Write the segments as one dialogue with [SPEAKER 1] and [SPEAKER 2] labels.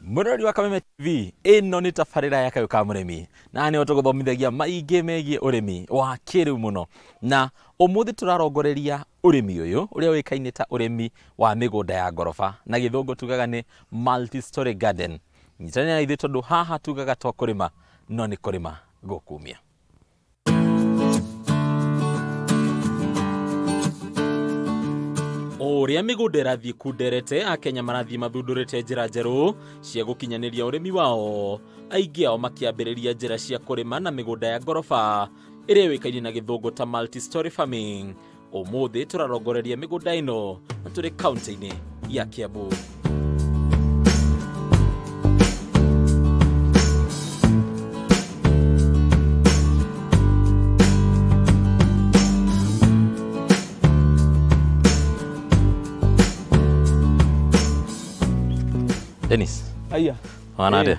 [SPEAKER 1] Mũrori wa Kameme TV, ĩno nĩ tabarĩra ya Kayũ ka Mũrĩmi, na nĩho tũgũthomithagia maingĩ megiĩ ũrĩmi wa kĩrĩu mũno. Na ũmũthĩ tũrarongoreria ũrĩmi ũyũ ũrĩa ũĩkaine ta ũrĩmi wa mĩgũnda ya ngoroba, na gĩthũngũ tugaga nĩ multi-story garden. Nyitanĩra na ithuĩ tondũ haha tugaga to kũrĩma, no nĩ kũrĩma gũkumia. O ũrĩa mĩgũnda ĩrathiĩ kunderete, Akenya marathiĩ mathundũrĩte njĩra njerũ cia gũkinyanĩria ũrĩmi wao. Aingĩ ao makĩambĩrĩria njĩra cia kũrĩma na mĩgũnda ya ngoroba ĩrĩa yũĩkaine na gĩthũngũ ta multi-story farming. Ũmũthĩ tũrarongoreria mĩgũnda ĩno na tũrĩ kaunti-inĩ ya Kiambu. Dennis,
[SPEAKER 2] Aya.
[SPEAKER 1] wana atĩa?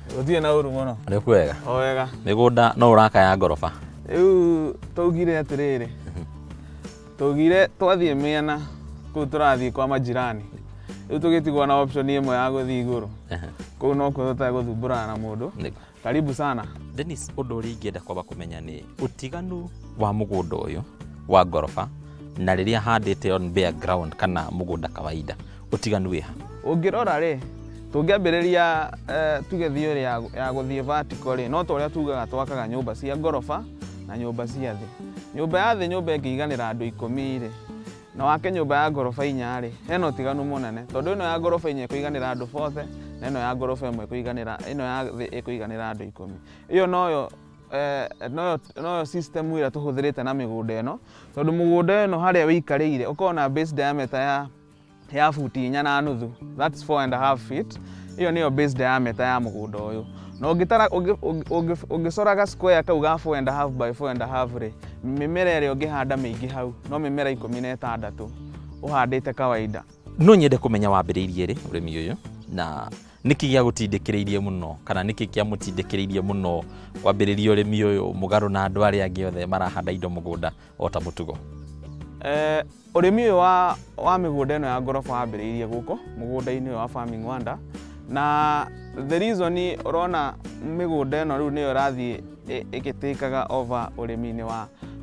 [SPEAKER 2] Gũtirĩ na ũru mũno.
[SPEAKER 1] Ũrĩ kwega?
[SPEAKER 2] O wega.
[SPEAKER 1] Mĩgũnda no ũraka ya ngoroba?
[SPEAKER 2] Rĩu twaugire atĩrĩrĩ, twaugire twathiĩ mĩena kũu tũrathiĩ kwa majirani. Rĩu tũgĩtigwo na option ĩmwe ya gũthiĩ igũrũ. Kũu nokuo tũtegũthumbũrana na mũndũ. Karibu sana.
[SPEAKER 1] Dennis, ũndũ ũrĩa ingĩenda kwamba kũmenya nĩ ũtiganu wa mũgũnda ũyũ wa ngoroba na rĩrĩa handĩte on bare ground kana mũgũnda kawaida, ũtiganu wĩ ha?
[SPEAKER 2] Ũngĩrora rĩ, tũngĩambĩrĩria tuge theory ya gũthiĩ vertical rĩ, no ta ũrĩa tugaga twakaga nyũmba cia ngoroba na nyũmba cia thĩ. Nyũmba ya thĩ nyũmba ĩngĩiganĩra andũ 10 rĩ, na wake nyũmba ya ngoroba 4 rĩ, hena ũtiganu mũnene, tondũ ĩno ya ngoroba 4 ĩkũiganĩra andũ 40 na ĩno ya ngoroba 1 ĩkũiganĩra, ĩno ya thĩ ĩkũiganĩra andũ 10. Ĩyo noyo system ĩrĩa tũhũthĩrĩte na mĩgũnda ĩno, tondũ mũgũnda ĩno harĩa wĩikarĩire ũkoragwo na base diameter ya buti 4.5, that's 4.5 feet. Iyo niyo base diameter ya mũgũnda ũyũ. Na ũngĩtara, ũngĩcoraga square kau ga 4.5 by 4.5 rĩ, mĩmera ĩrĩa ũngĩhanda mĩingĩ hau no mĩmera 16 ũhandĩte kawaida.
[SPEAKER 1] No nyende kũmenya wambĩrĩirie rĩ ũrĩmi ũyũ, na nĩkĩ gĩagũtindĩkĩrĩirie mũno, kana nĩkĩ kĩamũtindĩkĩrĩirie mũno kwambĩrĩria ũrĩmi ũyũ mũgarũ na andũ arĩa angĩ othe marahanda indo mũgũnda o ta mũtugo?
[SPEAKER 2] Ũrĩmi ũyũ wa mĩgũnda ĩno ya ngoroba wambĩrĩirie gũkũ mũgũnda-inĩ ũyũ wa Farming Wonder, na the reason ũrona mĩgũnda ĩno rĩu nĩyo ĩrathiĩ ĩgĩtĩkaga over ũrĩmi-inĩ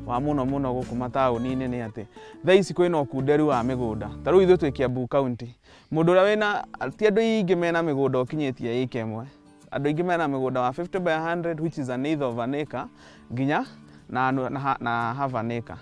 [SPEAKER 2] wa mũno mũno gũkũ mataũni-inĩ nĩ atĩ thaa ici kwĩna ũkunderu wa mĩgũnda. Ta rĩu ithuĩ twĩ Kiambu County, mũndũ ũrĩa wĩna, ti andũ aingĩ mena mĩgũnda ũkinyĩtie ĩka ĩmwe, andũ aingĩ mena mĩgũnda wa 50 by 100 which is an eighth of an acre nginya na half an acre,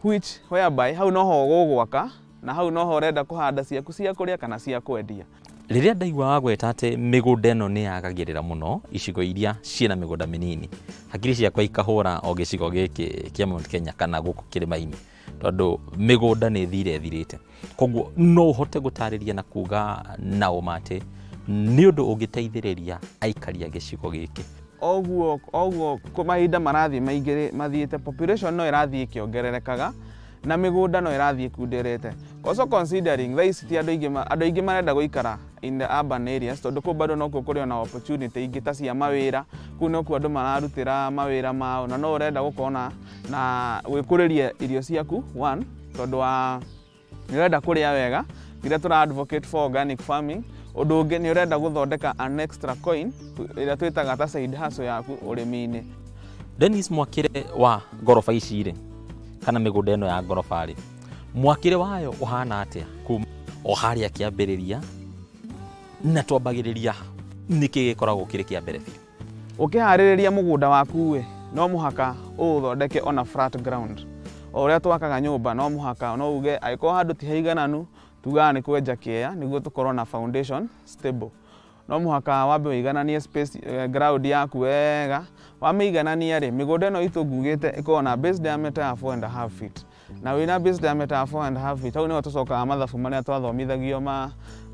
[SPEAKER 2] which whereby hau noho ũgũgwaka na hau noho ũrenda kũhanda ciaku cia kũrĩa kana cia kwendia.
[SPEAKER 1] Rĩrĩa ndaigua wagweta atĩ mĩgũnda ĩno nĩ yagagĩrĩra mũno icigo iria ciĩna mĩgũnda mĩnini, hakiri ciakwa ikahũra o gĩcigo gĩkĩ kĩa Mount Kenya kana gũkũ kĩrĩma-inĩ, tondũ mĩgũnda nĩ ĩthire ĩthirĩte. Koguo no ũhote gũtarĩria na kuga na ũma atĩ nĩ ũndũ ũngĩteithĩrĩria aikari a gĩcigo gĩkĩ.
[SPEAKER 2] Oguo mahinda marathiĩ maingĩ mathiĩte, population no ĩrathiĩ ĩkĩongererekaga na mĩgũnda no ĩrathiĩ ĩkunderete. Also considering thaa ici ti andũ aingĩ, andũ aingĩ marenda gũikara in the urban areas, tondũ kũu bado nokuo kũrĩ ona opportunity ingĩ ta cia mawĩra, kũu nokuo andũ mararutĩra mawĩra mao, na no ũrenda gũkorwo na gwĩkũrĩria irio ciaku, one, tondũ wa nĩ ũrenda kũrĩa wega, rĩrĩa tũra advocate for organic farming. Ũndũ ũngĩ nĩ ũrenda gũthondeka an extra coin ĩrĩa twĩtaga ta side hustle yaku ũrĩmi-inĩ.
[SPEAKER 1] Dennis, mwakĩre wa ngoroba ici rĩ, kana mĩgũnda ĩno ya ngoroba rĩ, mwakĩre wayo ũhana atĩa kuma o harĩa kĩambĩrĩria na twambagĩrĩria nĩkĩ gĩkoragwo kĩrĩ kĩa mbere biũ?
[SPEAKER 2] Ũkĩharĩrĩria mũgũnda waku rĩ, no mũhaka ũũthondeke on a flat ground. O ũrĩa twakaga nyũmba no mũhaka no uge angĩkorwo handũ ti haigananu tugaga nĩ kwenja kĩea nĩguo tũkorwo na foundation stable. No mũhaka wambe ũigananie space, ground yaku wega. Wamĩiganania rĩ, mĩgũnda ĩno itũ ngugĩte ĩkoragwo na base diameter ya 4.5 feet. Na wĩna base diameter ya 4.5 feet, hau nĩho tũcokaga mathabu marĩa twathomithagio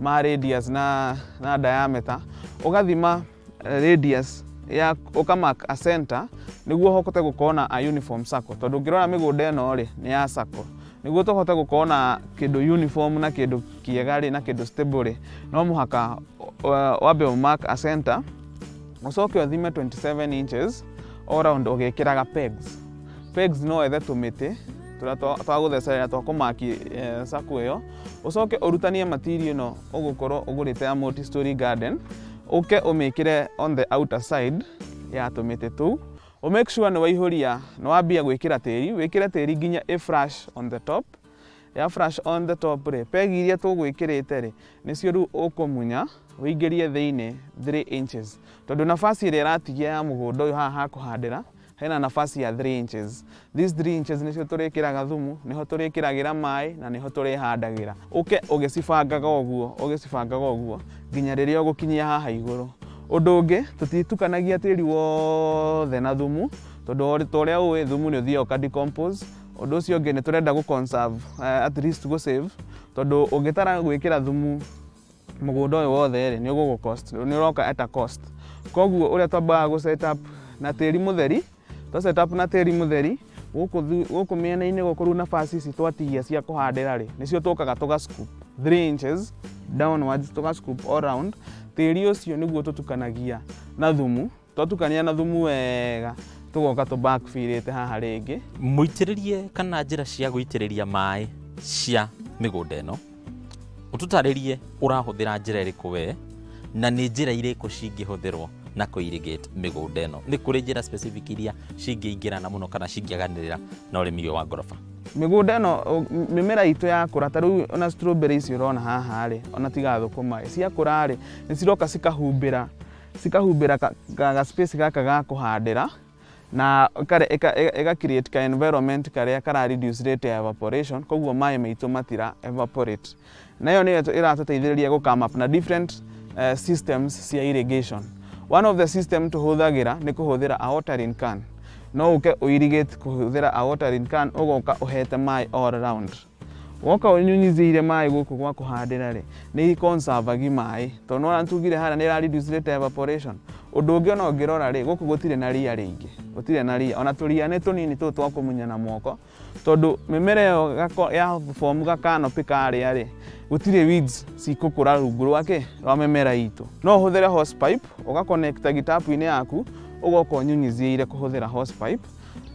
[SPEAKER 2] ma radius na diameter. Ũgathima radius ya ũkamark a center nĩguo ũhote gũkorwo na a uniform circle, tondũ ũngĩrora mĩgũnda ĩno rĩ nĩ ya circle. Nĩguo tũhote gũkorwo na kĩndũ uniform na kĩndũ kĩega rĩ na kĩndũ stable rĩ, no mũhaka wambe ũmark a center, ũcoke ũthime 27 inches all round ũgĩkĩraga pegs. Pegs no wethe tũmĩtĩ tũrĩa twagũthecerera twa kũmaki circle ĩyo, ũcoke ũrutanie material ĩno ũgũkorwo ũgũrĩte ya multi story garden, Ũke ũmĩkĩre on the outer side ya tũmĩtĩ tũu. Ũ make sure nĩ waihũria, nĩ wambia gwĩkĩra tĩri, wĩkĩre tĩri nginya ĩ flush on the top. Ya flush on the top rĩ, pegi iria tũgwĩkĩrĩte rĩ, nĩcio rĩu ũkũmunya ũingĩrie thĩinĩ 3 inches, tondũ nafasi ĩrĩa ĩratigia ya mũgũnda ũyũ haha ha kũhandĩra hena nafasi ya 3 inches. These 3 inches nĩcio tũrĩkĩraga thumu, nĩho tũrĩkĩragĩra maĩ na nĩho tũrĩhandagĩra. Ũke ũgĩcibangaga ũguo, ũgĩcibangaga ũguo nginya rĩrĩa ũgũkinyia haha igũrũ. Ũndũ ũngĩ, tũtitukanagia tĩri wothe na thumu, tondũ ta ũrĩa ũĩ thumu nĩ ũthiaga ũka decompose. Ũndũ ũcio ũngĩ nĩ tũrenda gũ conserve, at least gũ save, tondũ ũngĩtara gwĩkĩra thumu mũgũnda ũyũ wothe rĩ, nĩ ũgũgũ cost, nĩ ũroka at a cost. Koguo ũrĩa twambaga gũ set up na tĩri mũtheri, twa set up na tĩri mũtheri, gũkũ mĩena-inĩ gũkũ rĩu nafasi ici twatigia cia kũhandĩra rĩ, nĩcio tũkaga tũga scoop 3 inches downwards, tũga scoop all round. Tĩri ũcio nĩguo tũtukanagia na thumu, twatukania na thumu wega tũgoka tũ backfill haha rĩngĩ.
[SPEAKER 1] Mũitĩrĩrie kana njĩra cia gũitĩrĩria maĩ cia mĩgũnda ĩno, ũtũtarĩrie ũrahũthĩra njĩra ĩrĩkũ we, na nĩ njĩra irĩkũ cingĩhũthĩrwo na kũ irrigate mĩgũnda ĩno. Nĩ kũrĩ njĩra specific iria cingĩingĩrana mũno kana cingĩaganĩrĩra na ũrĩmi ũyũ wa ngoroba?
[SPEAKER 2] Mĩgũnda ĩno, mĩmera itũ yakũra, ta rĩu ona strawberry ici ũrona haha rĩ, ona tiga thũkũma ĩ, ciakũra rĩ, nĩ ciroka cikahumbĩra, cikahumbĩra ga space gaka ga kũhandĩra, na ĩga create ka environment karĩa kara reduce rate ya evaporation, koguo maĩ maitũ matira evaporate. Na ĩyo nĩyo ĩratũteithĩrĩria gũ come up na different systems cia irrigation. One of the system tũhũthagĩra nĩ kũhũthĩra a watering can. No ũke ũ irrigate kũhũthĩra a watering can, ũgoka ũhete maĩ all round. Woka ũnyunyizĩire maĩ gũkũ gwa kũhandĩra rĩ, nĩ conserve maĩ, tondũ nĩwona tugire harĩa nĩ ĩra reduce rate ya evaporation. Ũndũ ũngĩ ona ũngĩrora rĩ, gũkũ gũtirĩ na ria rĩingĩ, gũtirĩ na ria, ona tũria nĩ tũnini tũtũ twa kũmunya na moko, tondũ mĩmera ĩyo ya form ga canopy karĩa rĩ, gũtirĩ weeds cikũkũra rungu rwake rwa mĩmera itũ. No ũhũthĩre hose pipe, ũga connect gĩtapu-inĩ yaku, ũgoka ũnyunyizĩire kũhũthĩra hose pipe.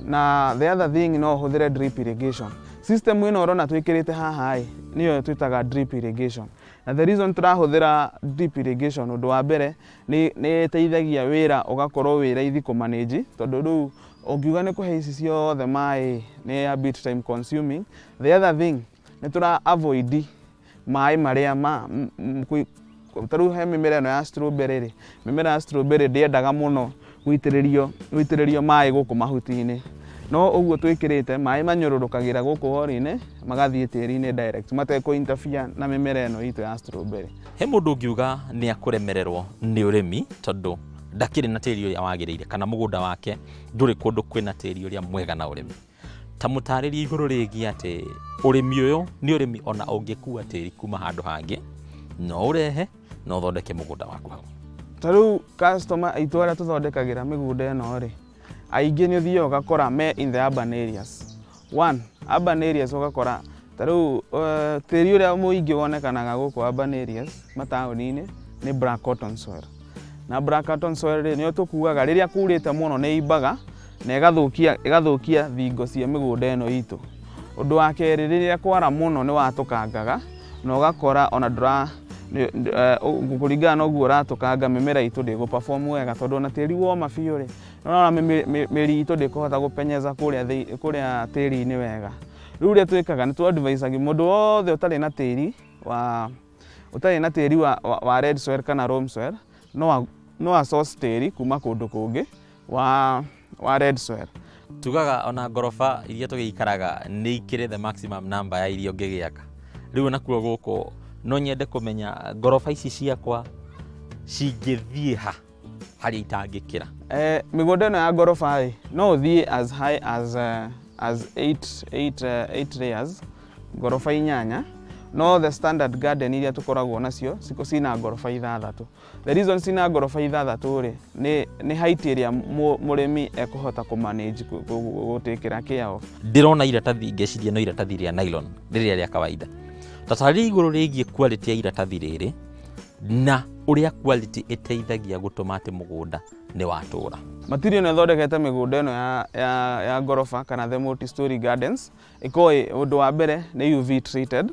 [SPEAKER 2] Na the other thing, no ũhũthĩre drip irrigation. System ĩno ũrona twĩkĩrĩte haha ĩ, nĩyo twĩtaga drip irrigation. Na the reason tũrahũthĩra drip irrigation, ũndũ wa mbere nĩ ĩteithagia wĩra ũgakorwo wĩ raithi kũ manage, tondũ rĩu ũngiuga nĩ kũhe ici ciothe maĩ nĩ a bit time consuming. The other thing, nĩ tũra avoid maĩ marĩa ma ta rĩu he mĩmera ĩno ya strawberry rĩ, mĩmera ya strawberry ndĩendaga mũno gũitĩrĩrio maĩ gũkũ mahuti-inĩ. No ũguo twĩkĩrĩte maĩ manyũrũrũkagĩra gũkũ hori-inĩ magathiĩ tĩri-inĩ direct matekũ interfere na mĩmera ĩno itũ ya strawberry.
[SPEAKER 1] He mũndũ ũngiuga nĩ akũremererwo nĩ ũrĩmi tondũ ndakĩrĩ na tĩri ũrĩa wagĩrĩire, kana mũgũnda wake ndũrĩ kũndũ kwĩna tĩri ũrĩa mwega na ũrĩmi. Ta mũtarĩrie igũrũ rĩgiĩ atĩ ũrĩmi ũyũ nĩ ũrĩmi ona ũngĩkua tĩri kuma handũ hangĩ no ũrehe na ũthondeke mũgũnda waku hau.
[SPEAKER 2] Ta rĩu customer aitũ arĩa tũthondekagĩra mĩgũnda ĩno rĩ, aingĩ nĩ ũthiaga ũgakora me in the urban areas. One, urban areas ũgakora ta rĩu tĩri ũrĩa mũingĩ wonekanaga gũkũ urban areas mataũni-inĩ nĩ black cotton soil. Na black cotton soil rĩ, nĩyo tũkuaga rĩrĩa kurĩte mũno nĩ imbaga na ĩgathũkia thingo cia mĩgũnda ĩno itũ. Ũndũ wa kerĩ, rĩrĩa kwara mũno nĩ watũkangaga na ũgakora ona ndũra kũringana na ũguo ũratũkanga mĩmera itũ ndĩgũ perform wega, tondũ ona tĩri woma biũ rĩ, nĩũrona mĩri itũ ndĩkũhota gũpenyeza kũrĩa tĩri-inĩ wega. Rĩu ũrĩa twĩkaga nĩ tũ advise mũndũ wothe ũtarĩ na tĩri wa ũtarĩ na tĩri wa red soil kana loam soil, no a source tĩri kuma kũndũ kũngĩ wa red soil.
[SPEAKER 1] Tugaga ona ngoroba iria tũgĩikaraga nĩ ikĩrĩ the maximum number ya iria ũngĩgĩaka. Rĩu onakuo gũkũ no nyende kũmenya ngoroba ici ciakwa cingĩthiĩ ha harĩa itangĩkĩra.
[SPEAKER 2] Mĩgũnda ĩno ya ngoroba ĩ, no ũthiĩ as high as 8 layers, ngoroba 8. No the standard garden iria tũkoragwo nacio cina ngoroba 6. The reason cina ngoroba 6 rĩ, nĩ height ĩrĩa mũrĩmi ekũhota kũ manage gũtĩkĩra care of.
[SPEAKER 1] Ndĩrona iratathi ngeciria no iratathi rĩa nylon rĩrĩa rĩa kawaida. Tatarĩria igũrũ rĩgiĩ quality ya iratathi rĩrĩ na ũrĩa quality ĩteithagia gũtũma atĩ mũgũnda nĩ watũra.
[SPEAKER 2] Material ĩno ĩthondekete mĩgũnda ĩno ya ngoroba kana the multi story gardens ĩkorwo ũndũ wa mbere nĩ UV treated,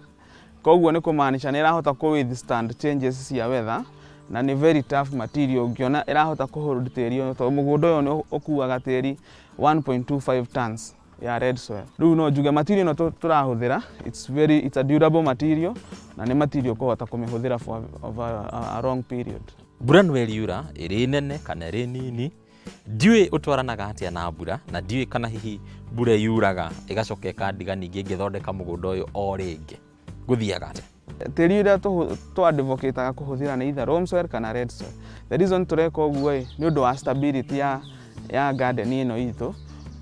[SPEAKER 2] koguo nĩ kũmaanisha nĩ ĩrahota kũ withstand changes cia weather. Na nĩ very tough material, ũngĩona ĩrahota kũhold tĩri ũyũ, tondũ mũgũnda ũyũ nĩ ũkuaga tĩri 1.25 tons ya red soil. Rĩu no njuge material ĩno tũrahũthĩra, it's a durable material, na nĩ material ũkũhota kũmĩhũthĩra for over a long period.
[SPEAKER 1] Mbura no ĩriura ĩrĩ nene kana ĩrĩ nini, ndiũĩ ũtwaranaga atĩa na mbura, na ndiũĩ kana hihi mbura yuraga ĩgacoka ĩkandiga ningĩ ngĩthondeka mũgũnda ũyũ o rĩngĩ, gũthiaga atĩa?
[SPEAKER 2] Tĩri ũrĩa tũ advocate-aga kũhũthĩra nĩ either loam soil kana red soil. The reason tũreka ũguo ĩ, nĩ ũndũ wa stability ya garden ĩno itũ.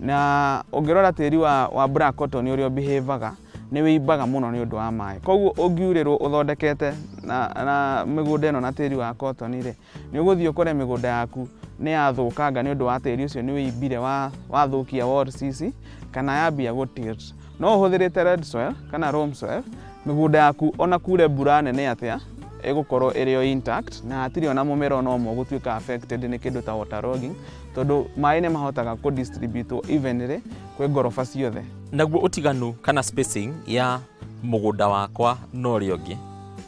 [SPEAKER 2] Na ũngĩrora tĩri wa black cotton ũrĩa ũbehavaga, nĩ wĩimbaga mũno nĩ ũndũ wa maĩ. Koguo ũngiurĩrwo ũthondekete na mĩgũnda ĩno na tĩri wa cotton rĩ, nĩ ũgũthiĩ ũkore mĩgũnda yaku nĩ yathũkanga nĩ ũndũ wa tĩri ũcio nĩ wĩimbire wathũkia walls ici, kana yambia gũ tilt. No ũhũthĩrĩte red soil kana loam soil, mĩgũnda yaku ona kure mbura nene atĩa ĩgũkorwo ĩrĩ o intact, na hatirĩ ona mũmera ona ũmwe ũgũtuĩka affected nĩ kĩndũ ta waterlogging, tondũ maĩ nĩ mahotaga kũ distribute evenly kwĩ ngoroba ciothe.
[SPEAKER 1] Naguo ũtiganu kana spacing ya mũgũnda wakwa na ũrĩa ũngĩ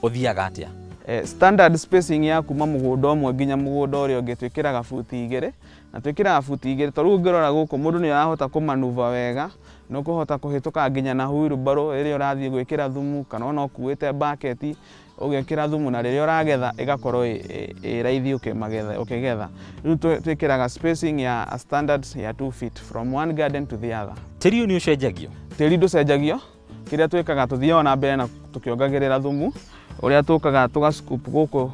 [SPEAKER 1] ũthiaga atĩa?
[SPEAKER 2] Standard spacing ya kuma mũgũnda ũmwe nginya mũgũnda ũrĩa ũngĩ twĩkĩraga buti 2, na twĩkĩraga buti 2 tondũ rĩu ũngĩrora gũkũ mũndũ nĩ arahota kũmanuva wega, nĩ ũkũhota kũhĩtũka nginya na wheelbarrow ĩrĩa ũrathiĩ gwĩkĩra thumu, kana ona ũkuĩte bucket ũgekĩra thumu, na rĩrĩa ũragetha ĩgakorwo ĩ raithi ũkĩgetha. Rĩu twĩkĩraga spacing ya a standard ya 2 feet from one garden to the other.
[SPEAKER 1] Tĩri ũyũ nĩ ũcenjagio?
[SPEAKER 2] Tĩri ndũcenjagio, kĩrĩa twĩkaga tũthiaga na mbere na tũkĩongagĩrĩra thumu, ũrĩa tũkaga tũga scoop gũkũ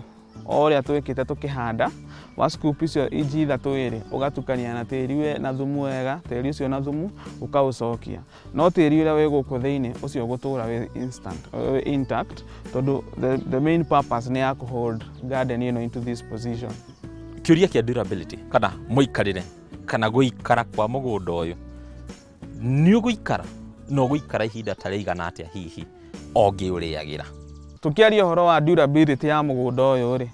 [SPEAKER 2] o ũrĩa twĩkĩte tũkĩhanda, wa scoop icio inji ithatũ ĩrĩ ũgatukania na tĩri na thumu wega, tĩri ũcio na thumu ũkaũcokia. No tĩri ũrĩa wĩ gũkũ thĩinĩ ũcio ũgũtũra wĩ instant, wĩ intact, tondũ the main purpose nĩ ya kũ hold garden ĩno into this position.
[SPEAKER 1] Kĩũria kĩa durability kana mũikarĩre kana gũikara kwa mũgũnda ũyũ, nĩ ũgũikara na ũgũikara ihinda ta rĩigana atĩa hihi ũngĩũrĩagĩra?
[SPEAKER 2] Tũkĩaria ũhoro wa durability ya mũgũnda ũyũ rĩ,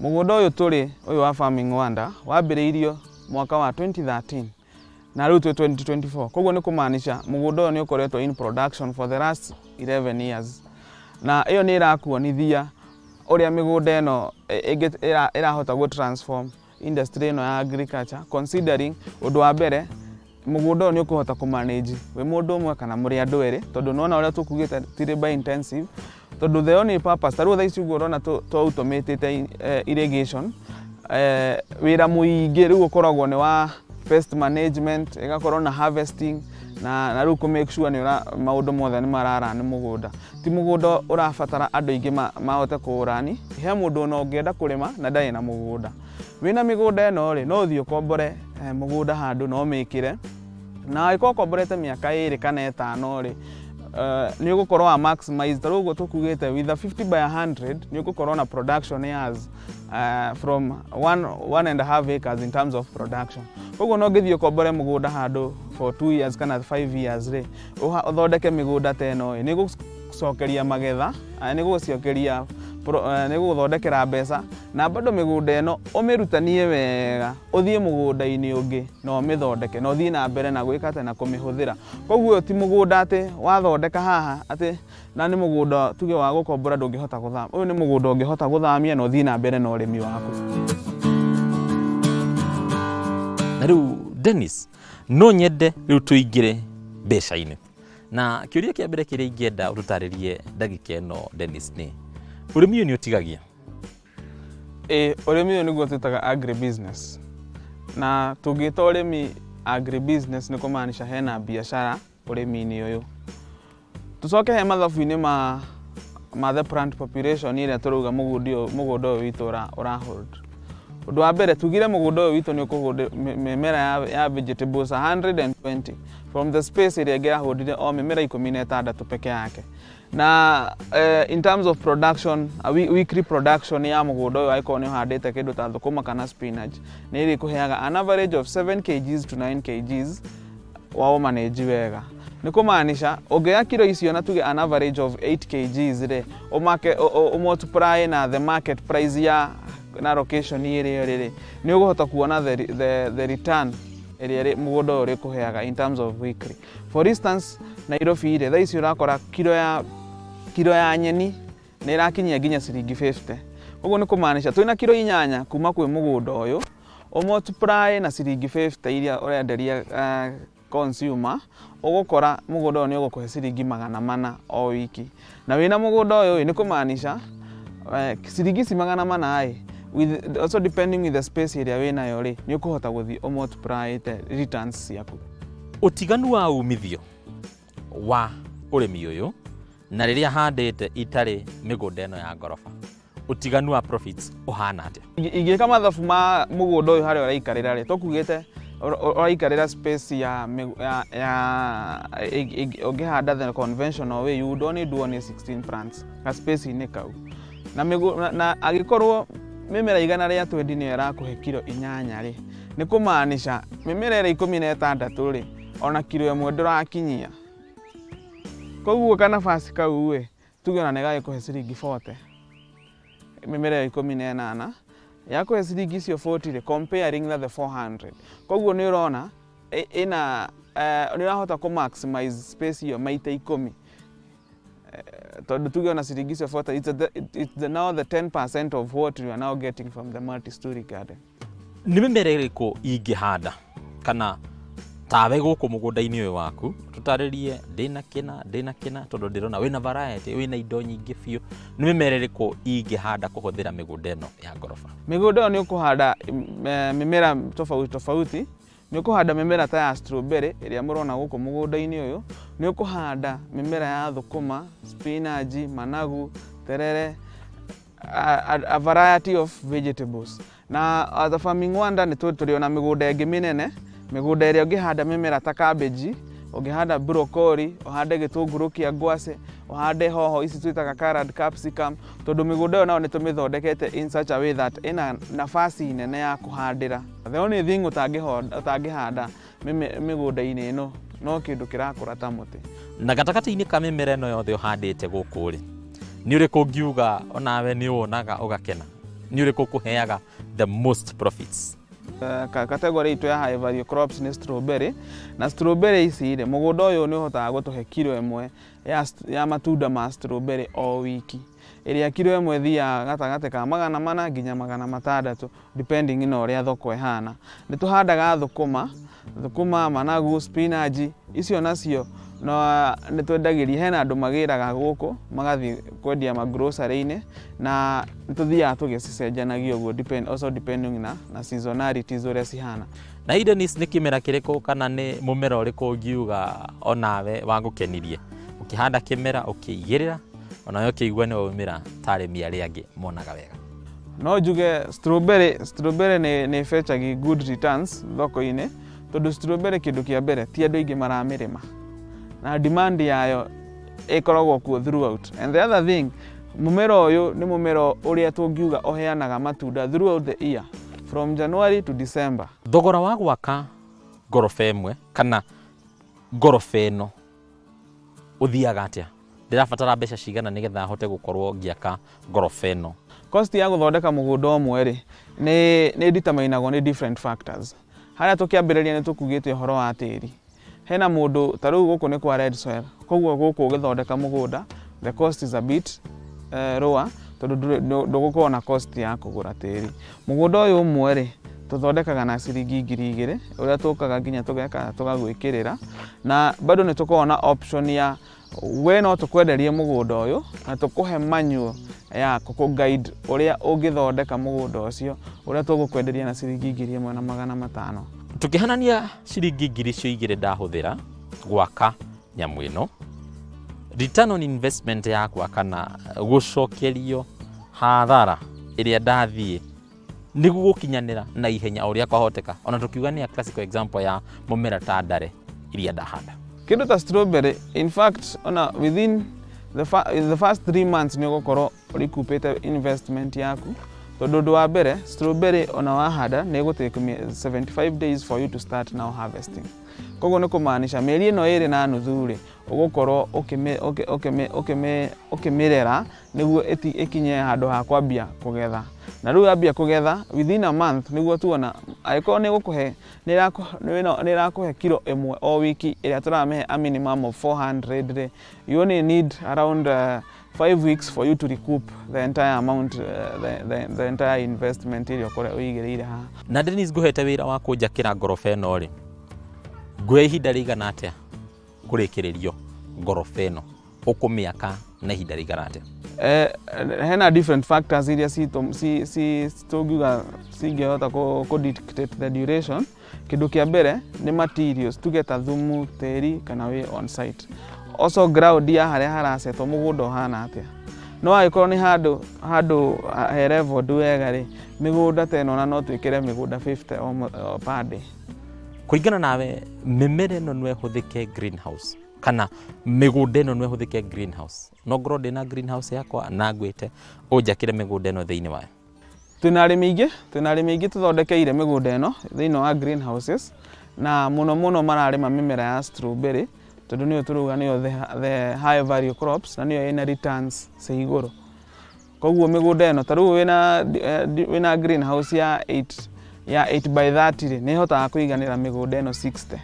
[SPEAKER 2] mũgũnda ũyũ tũrĩ ũyũ wa Farming Wonder wambĩrĩirio mwaka wa 2013 na rĩu twĩ 2024, koguo nĩ kũmaanisha mũgũnda ũyũ nĩ ũkoretwo in production for the last 11 years, na ĩyo nĩ ĩrakuonithia ũrĩa mĩgũnda ĩno ĩrahota gũ transform industry ĩno ya agriculture, considering ũndũ wa mbere mũgũnda ũyũ nĩ ũkũhota kũ manage wĩ mũndũ ũmwe kana mũrĩ andũ erĩ, tondũ nĩwona ũrĩa tũkugĩte ti labour intensive, tondũ the only purpose ta rĩu thaa ici ũguo ũrona tũ automatĩte irrigation, wĩra mũingĩ rĩu ũkoragwo nĩ wa pest management, ĩgakorwo na harvesting, na rĩu kũ make sure nĩ maũndũ mothe nĩ mararani mũgũnda. Ti mũgũnda ũrabatara andũ aingĩ mahote kũũrani. He mũndũ ona ũngĩenda kũrĩma na ndarĩ na mũgũnda. Wĩna mĩgũnda ĩno rĩ, no ũthiĩ ũkombore mũgũnda handũ na ũmĩkĩre, na angĩkorwo ũkomborete mĩaka 2 kana 5 rĩ, nĩ ũgũkorwo wa maximize. Ta rĩu ũguo tũkugĩte with a 50 by 100 nĩ ũgũkorwo na production years from 1.5 acres in terms of production. Koguo no ũngĩthiĩ ũkombore mũgũnda handũ for 2 years kana 5 years rĩ, ũthondeke mĩgũnda ta ĩno ĩ, nĩ gũcokeria magetha, nĩ gũcokeria nĩ gũgũthondekera mbeca, na bado mĩgũnda ĩno ũmĩrutanie wega, ũthiĩ mũgũnda-inĩ ũngĩ na ũmĩthondeke, na ũthiĩ na mbere na gwĩka atĩ na kũmĩhũthĩra. Koguo ũyũ ti mũgũnda atĩ wathondeka haha atĩ na nĩ mũgũnda tuge wa gũkombora ndũngĩhota gũthama. Ũyũ nĩ mũgũnda ũngĩhota gũthamia na ũthiĩ na mbere na ũrĩmi waku.
[SPEAKER 1] Na rĩu Dennis, no nyende rĩu tũingĩre mbeca-inĩ, na kĩũria kĩa mbere kĩrĩa ingĩenda ũtũtarĩrie ndagĩka ĩno Dennis nĩ ũrĩmi ũyũ nĩ ũtigagia?
[SPEAKER 2] Ũrĩmi ũyũ nĩguo twĩtaga agribusiness, na tũngĩta ũrĩmi agribusiness nĩ kũmaanisha hena biacara ũrĩmi-inĩ ũyũ. Tũcoke he mathabu-inĩ ma the plant population ĩrĩa tũrauga mũgũnda ũyũ witũ ũra hold. Ũndũ wa mbere tugire mũgũnda ũyũ witũ nĩ ũkũhold mĩmera ya vegetables 120 from the space ĩrĩa ĩngĩraholdire o mĩmera 16 peke yake. Na in terms of production, weekly production ya mũgũnda ũyũ angĩkorwo nĩ ũhandĩte kĩndũ ta thũkũma kana spinach, nĩ ĩrĩkũheaga an average of 7 kgs to 9 kgs wa ũmanage wega. Nĩ kũmaanisha ũngĩoya kiro icio na tuge an average of 8 kgs rĩ, ũmultiply na the market price ya na location ĩrĩa ĩrĩ rĩ, nĩ ũgũhota kuona the return ĩrĩa mũgũnda ũyũ ũrĩkũheaga in terms of weekly. For instance, Nairobi rĩ, thaa ici ũrakora kiro ya nyeni nĩ ĩrakinyia nginya ciringi 50. Ũguo nĩ kũmaanisha twĩna kiro 8 kuma kwĩ mũgũnda ũyũ, ũmultiply na ciringi 50 iria ũrenderia consumer, ũgũkora mũgũnda ũyũ nĩ ũgũkũhe ciringi 400 o wiki. Na wĩna mũgũnda ũyũ nĩ kũmaanisha ciringi ici 400 ĩ, with also depending with the space ĩrĩa wĩnayo rĩ, nĩ ũkũhota gũthiĩ ũmultiplyĩte returns ciaku.
[SPEAKER 1] Ũtiganu wa umithio wa ũrĩmi ũyũ na rĩrĩa handĩte itarĩ mĩgũnda ĩno ya ngoroba, ũtiganu wa profits ũhana atĩa?
[SPEAKER 2] Ingĩka mathabu ma mũgũnda ũyũ harĩa ũraikarĩra rĩ, tũkugĩte ũraikarĩra space ya ũngĩhanda the conventional way, you would only do only 16 plants ka space-inĩ kau. Na angĩkorwo mĩmera 120 nĩyo ĩrakũhe kiro 8 rĩ, nĩ kũmaanisha mĩmera ĩrĩa 16 rĩ, ona kiro 1 ndũrakinyia. Koguo kanabasi kau ĩ, tuge ona nĩ gagĩkũhe ciringi 40. Mĩmera ĩyo 18 yakũhe ciringi icio 40 rĩ, comparing na the 400. Koguo nĩ ũrona ĩna nĩ ũrahota kũ maximize space ĩyo maita 10. Tondũ tuge ona ciringi icio 40, it's now the 10% of what you are now getting from the multi-story garden.
[SPEAKER 1] Nĩ mĩmera ĩrĩkũ ingĩhanda kana tawe gũkũ mũgũnda-inĩ ũyũ waku tũtarĩrie ndĩna kĩna ndĩna kĩna, tondũ ndĩrona wĩna variety, wĩna indo nyingĩ biũ. Nĩ mĩmera ĩrĩkũ ingĩhanda kũhũthĩra mĩgũnda ĩno ya ngoroba?
[SPEAKER 2] Mĩgũnda ĩyo nĩ ũkũhanda mĩmera tofauti tofauti. Nĩ ũkũhanda mĩmera ta ya strawberry ĩrĩa mũrona gũkũ mũgũnda-inĩ ũyũ, nĩ ũkũhanda mĩmera ya thũkũma, spinach, managu, terere, a variety of vegetables. Na as a Farming Wonder nĩ tũrĩ ona mĩgũnda ĩngĩ mĩnene, mĩgũnda ĩrĩa ũngĩhanda mĩmera ta cabbage, ũngĩhanda broccoli, ũhande gĩtũngũrũ kĩa ngwacĩ, ũhande hoho ici twĩtaga carrot, capsicum, tondũ mĩgũnda ĩyo nayo nĩ tũmĩthondekete in such a way that ĩna nafasi nene ya kũhandĩra. The only thing ũtangĩhanda mĩgũnda-inĩ ĩno no kĩndũ kĩrakũra ta mũtĩ.
[SPEAKER 1] Na gatagatĩ-inĩ ka mĩmera ĩno yothe ũhandĩte gũkũ rĩ, nĩ ũrĩkũ ũngiuga onawe nĩ ũwonaga ũgakena? Nĩ ũrĩkũ ũkũheaga the most profits?
[SPEAKER 2] Category itũ ya high value crops nĩ strawberry, na strawberry ici rĩ, mũgũnda ũyũ nĩ ũhotaga gũtũhe kiro 1 ya matunda ma strawberry o wiki, ĩrĩa kiro 1 ĩthiaga gatagatĩ ka 400 nginya 600 depending na ũrĩa thoko ĩhana. Nĩ tũhandaga thũkũma, managu, spinach, icio nacio no nĩ twendagĩria, hena andũ magĩraga gũkũ magathiĩ kwendia magrocery-inĩ, na nĩ tũthiaga tũgĩcicenjanagia ũguo, also depending na seasonalities ũrĩa cihana.
[SPEAKER 1] Na hihi Dennis, nĩ kĩmera kĩrĩkũ kana nĩ mũmera ũrĩkũ ũngiuga onawe wagũkenirie ũkĩhanda kĩmera ũkĩigĩrĩra onawe ũkĩigua nĩ waumĩra ta arĩmi arĩa angĩ monaga wega?
[SPEAKER 2] No njuge strawberry nĩ fetchagi good returns thoko-inĩ, tondũ strawberry kĩndũ kĩa mbere ti andũ aingĩ maramĩrĩma, na demand yayo ĩkoragwo kuo throughout. And the other thing, mũmera ũyũ nĩ mũmera ũrĩa tũngiuga ũheanaga matunda throughout the year from January to December.
[SPEAKER 1] Thogora wa gwaka ngoroba ĩmwe kana ngoroba ĩno ũthiaga atĩa? Ndĩrabatara mbeca cigana nĩgetha hote gũkorwo ngĩaka ngoroba ĩno?
[SPEAKER 2] Cost ya gũthondeka mũgũnda ũmwe rĩ, nĩ determinagwo nĩ different factors. Harĩa tũkĩambĩrĩria nĩ tũkugĩte ũhoro wa tĩri. Hena mũndũ ta rĩu gũkũ nĩ kwa red soil, koguo gũkũ ũgĩthondeka mũgũnda the cost is a bit lower, tondũ ndũgũkorwo na cost ya kũgũra tĩri. Mũgũnda ũyũ ũmwe rĩ, tũthondekaga na ciringi 2,000, ũrĩa tũkaga nginya tũgeka tũgagwĩkĩrĩra, na bado nĩ tũkoragwo na option ya we no tũkwenderie mũgũnda ũyũ na tũkũhe manual ya kũkũ guide ũrĩa ũngĩthondeka mũgũnda ũcio, ũrĩa tũgũkwenderia na ciringi 1,500.
[SPEAKER 1] Tũkĩhanania ciringi 2,000 ndahũthĩra gwaka nyamũ ĩno, return on investment yakwa kana gũcokerio hathara ĩrĩa ndathiĩ nĩguo gũkinyanĩra na ihenya o ũrĩa kwahoteka, ona tũkiuga nĩ a classical example ya mũmera ta ndare iria ndahanda.
[SPEAKER 2] Kĩndũ ta strawberry, in fact, ona within the first 3 months nĩ ũgũkorwo ũrikupĩte investment yaku, tondũ ũndũ wa mbere strawberry ona wahanda nĩ ĩgũtake 75 days for you to start now harvesting. Koguo nĩ kũmaanisha mĩeri ĩno 2.5 rĩ, ũgũkorwo ũkĩmĩrera nĩguo ĩkinye handũ ha kwambia kũgetha. Na rĩu yambia kũgetha within a month nĩguo tuona angĩkorwo nĩ ĩgũkũhe, nĩ ĩrakũhe kiro 1 o wiki ĩrĩa tũramĩhe a minimum of 400 rĩ, you only need around 5 weeks for you to recoup the entire amount, the entire investment ĩrĩa ũkorwo ũigĩrĩire haha.
[SPEAKER 1] Na Dennis, ngũhete wĩra wa kũnjakĩra ngoroba ĩno rĩ, nguhe ihinda rĩigana atĩa kũrĩkĩrĩrio ngoroba ĩno? Ũkũmĩaka na ihinda rĩigana atĩa?
[SPEAKER 2] Hena different factors iria tũngiuga cingĩhota kũ dictate the duration. Kĩndũ kĩa mbere nĩ materials, tuge ta thumu, tĩri kana wĩ on site. Also ground ya harĩa haracetwo, mũgũnda ũhana atĩa. No angĩkorwo nĩ handũ he leveled wega rĩ, mĩgũnda ta ĩno ona no twĩkĩre mĩgũnda 50 o per day.
[SPEAKER 1] Kũringana nawe, mĩmera ĩno no ĩhũthĩke greenhouse kana mĩgũnda ĩno no ĩhũthĩke greenhouse? No ngorwo ndĩna greenhouse yakwa na ngwĩte ũnjakĩre mĩgũnda ĩno thĩinĩ wayo?
[SPEAKER 2] Twĩna arĩmi aingĩ tũthondekeire mĩgũnda ĩno thĩinĩ wa greenhouses, na mũno mũno mararĩma mĩmera ya strawberry, tondũ nĩyo tũrauga nĩyo the high value crops na nĩyo ĩna returns cia igũrũ. Koguo mĩgũnda ĩno, ta rĩu wĩna greenhouse ya 8 by 30 rĩ, nĩ ĩhotaga kũiganĩra mĩgũnda ĩno 60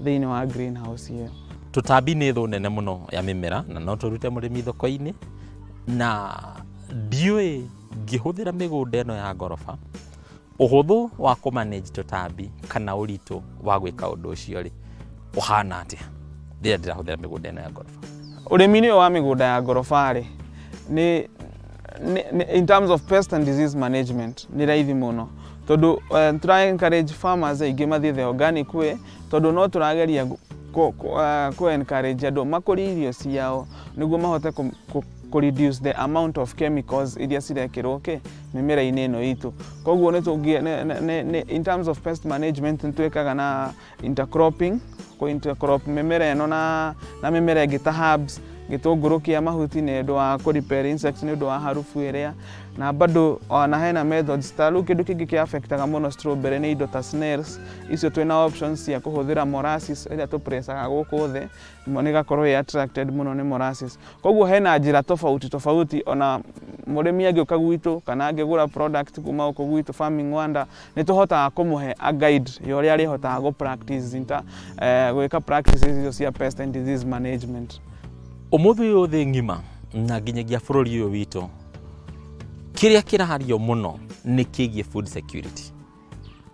[SPEAKER 2] thĩinĩ wa greenhouse ĩyo.
[SPEAKER 1] Tũtambi nĩ thũ nene mũno ya mĩmera na no tũrute mũrĩmi thoko-inĩ, na ndiũĩ ngĩhũthĩra mĩgũnda ĩno ya ngoroba, ũhũthũ wa kũ manage tũtambi kana ũritũ wa gwĩka ũndũ ũcio rĩ, ũhana atĩa rĩrĩa ndĩrahũthĩra mĩgũnda ĩno ya ngoroba?
[SPEAKER 2] Ũrĩmi-inĩ ũyũ wa mĩgũnda ya ngoroba rĩ, nĩ in terms of pest and disease management nĩ raithi mũno, tondũ tũra encourage farmers aingĩ mathiĩ the organic way, tondũ no tũrageria kũ encourage andũ makũrie irio ciao nĩguo mahote kũ reduce the amount of chemicals iria cirekĩrwo kĩ mĩmera-inĩ ĩno itũ. Koguo nĩ tũngĩ nĩ in terms of pest management nĩ twĩkaga na intercropping, kũ intercrop mĩmera ĩno na mĩmera ĩngĩ ta herbs, gĩtũngũrũ kĩa mahuti, nĩ ũndũ wa kũ repel insects, nĩ ũndũ wa harufu ĩrĩa. Na bado ona hena methods, ta rĩu kĩndũ kĩngĩ kĩa affectaga mũno strawberry nĩ indo ta snails. Icio twĩna options cia kũhũthĩra molasses ĩrĩa tũpresaga gũkũ thĩ, nĩ ĩgakorwo ĩ attracted mũno nĩ molasses. Koguo hena njĩra tofauti tofauti, ona mũrĩmi angĩũka gwitũ kana angĩgũra product kuma gũkũ gwitũ Farming Wonder, nĩ tũhotaga kũmũhe a guide ya ũrĩa arĩhotaga gũ practice gwĩka practices icio cia pest and disease management.
[SPEAKER 1] Ũmũthĩ ũyũ, thĩ ng'ima na nginyagia bũrũri ũyũ witũ, kĩrĩa kĩrario mũno nĩ kĩgiĩ food security,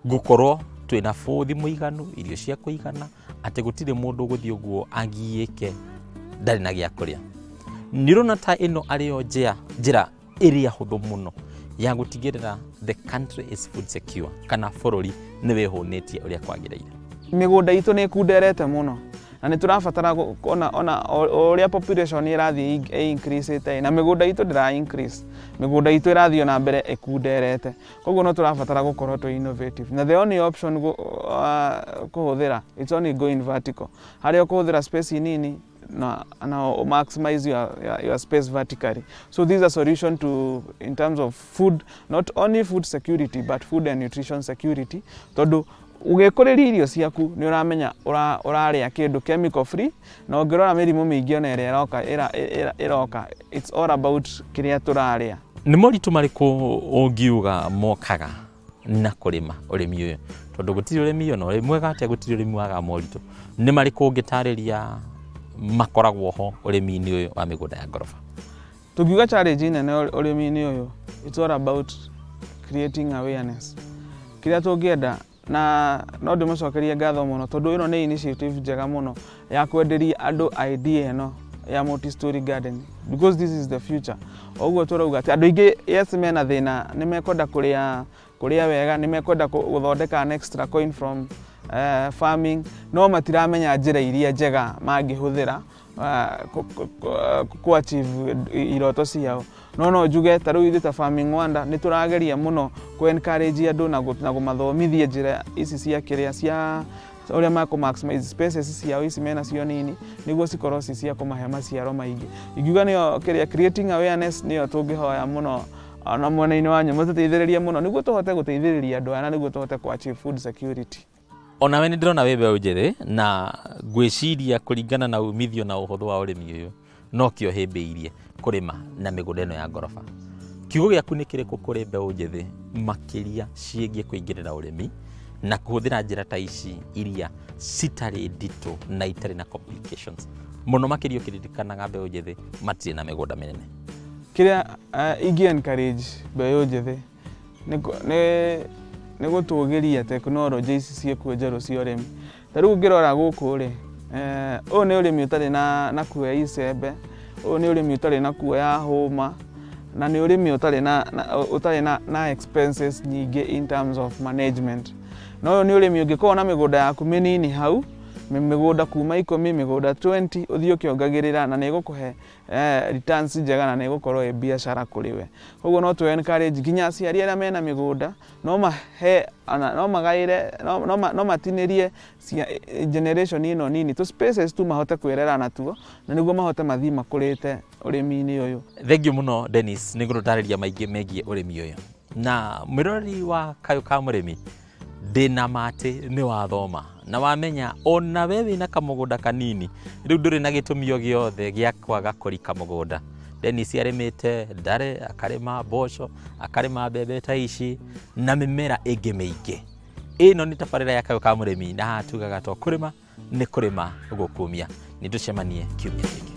[SPEAKER 1] gũkorwo twĩna bũthi mũiganu, irio cia kũigana, atĩ gũtirĩ mũndũ ũgũthiĩ ũguo agiĩke ndarĩ na gĩa kũrĩa. Nĩ ũrona ta ĩno arĩ yo njĩra ĩrĩa hũthũ mũno ya gũtigĩrĩra the country is food secure, kana bũrũri nĩ wĩhũnĩtie ũrĩa kwagĩrĩire?
[SPEAKER 2] Mĩgũnda itũ nĩ ĩkunderete mũno na nĩ tũrabatara ona o ũrĩa population ĩrathiĩ ĩ increase na mĩgũnda itũ ndĩra increase, mĩgũnda itũ ĩrathiĩ ona mbere ĩkunderete. Koguo no tũrabatara gũkorwo twĩ innovative, na the only option kũhũthĩra, it's only going vertical, harĩa ũkũhũthĩra space nini na maximize your space vertically. So this is a solution to in terms of food, not only food security but food and nutrition security, tondũ ũgĩkũrĩria irio ciaku nĩ ũramenya ũrarĩa kĩndũ chemical free. Na ũngĩrora mĩrimũ mĩingĩ ona ĩrĩa ĩroka, it's all about kĩrĩa tũrarĩa.
[SPEAKER 1] Nĩ moritũ marĩkũ ũngiuga mokaga na kũrĩma ũrĩmi ũyũ? Tondũ gũtirĩ ũrĩmi ona ũrĩ mwega atĩa, gũtirĩ ũrĩmi wagaga moritũ. Nĩ marĩkũ ũngĩtarĩria makoragwo ho ũrĩmi-inĩ ũyũ wa mĩgũnda ya ngoroba?
[SPEAKER 2] Tũngiuga challenge nene ũrĩmi-inĩ ũyũ, it's all about creating awareness. Kĩrĩa tũngĩenda, na no ndĩmũcokerie ngatho mũno, tondũ ĩno nĩ initiative njega mũno ya kwenderia andũ idea ĩno ya multi story garden, because this is the future. Ũguo tũrauga atĩ andũ aingĩ, yes, mena thĩna, nĩ mekwenda kũrĩa wega, nĩ mekwenda gũthondeka an extra coin from farming, no matiramenya njĩra iria njega mangĩhũthĩra kũ achieve iroto ciao. No njuge ta rĩu ithuĩ ta Farming Wonder nĩ tũrageria mũno kũ encourage andũ na kũmathomithia njĩra ici cia kĩrĩa cia ũrĩa makũ maximize spaces ciao ici mena cio nini, nĩguo cikorwo ci cia kũmahe maciaro maingĩ. Ingiuga nĩyo kĩrĩa creating awareness nĩyo tũngĩhoya mũno ona mwena-inĩ wanyu mũtũteithĩrĩrie mũno, nĩguo tũhote gũteithĩrĩria andũ aya na nĩguo tũhote kũ achieve food security.
[SPEAKER 1] Onawe nĩ ndĩrona wĩ mbeũ njĩthĩ, na ngwĩciria kũringana na umithio na ũhũthũ wa ũrĩmi ũyũ, nokĩo hĩmbĩirie kũrĩma na mĩgũnda ĩno ya ngoroba. Kiugo gĩaku nĩ kĩrĩkũ kũrĩ mbeũ njĩthĩ, makĩria ciĩgiĩ kũingĩrĩra ũrĩmi na kũhũthĩra njĩra ta ici iria citarĩ nditũ na itarĩ na complications Mũno makĩria ũkĩririkanaga mbeũ njĩthĩ matirĩ na mĩgũnda mĩnene.
[SPEAKER 2] Kĩrĩa ingĩ encourage mbeũ njĩthĩ nĩ gũtũgĩria tekinoronjĩ ici ciĩkuo njerũ cia ũrĩmi. Ta rĩu ũngĩrora gũkũ rĩ, ũyũ nĩ ũrĩmi ũtarĩ na kuoya icembe, ũyũ nĩ ũrĩmi ũtarĩ na kuoya hũma, na nĩ ũrĩmi ũtarĩ na expenses nyingĩ in terms of management. Na ũyũ nĩ ũrĩmi ũngĩkorwo na mĩgũnda yaku mĩnini hau, mĩgũnda kuma 10, mĩgũnda 20, ũthiĩ ũkĩongagĩrĩra na nĩ ĩgũkũhe returns njega na nĩ ĩgũkorwo ĩ biacara kũrĩ we. Koguo no tũ encourage nginya aciari arĩa mena mĩgũnda no mahe no magaĩre no matinĩrie generation ĩno nini tũ spaces tu mahote kwĩrera natuo na nĩguo mahote mathiĩ makũrĩte ũrĩmi-inĩ ũyũ.
[SPEAKER 1] Thengiũ mũno Dennis nĩ gũtũtarĩria maingĩ megiĩ ũrĩmi ũyũ. Na mwĩroreri wa Kayũ ka Mũrĩmi, ndĩna matĩ nĩ wathoma na wamenya ona we wĩna kamũgũnda kanini rĩu ndũrĩ na gĩtũmi o gĩothe gĩa kwaga kũrika mũgũnda. Dennis arĩmĩte ndare, akarĩma mboco, akarĩma mbembe ta ici na mĩmera ĩngĩ mĩingĩ. Ĩno nĩ tabarĩra ya Kayũ ka Mũrĩmi na haha tugaga to kũrĩma nĩ kũrĩma gũkumia. Nĩ tũcemanie kiumia kĩngĩ.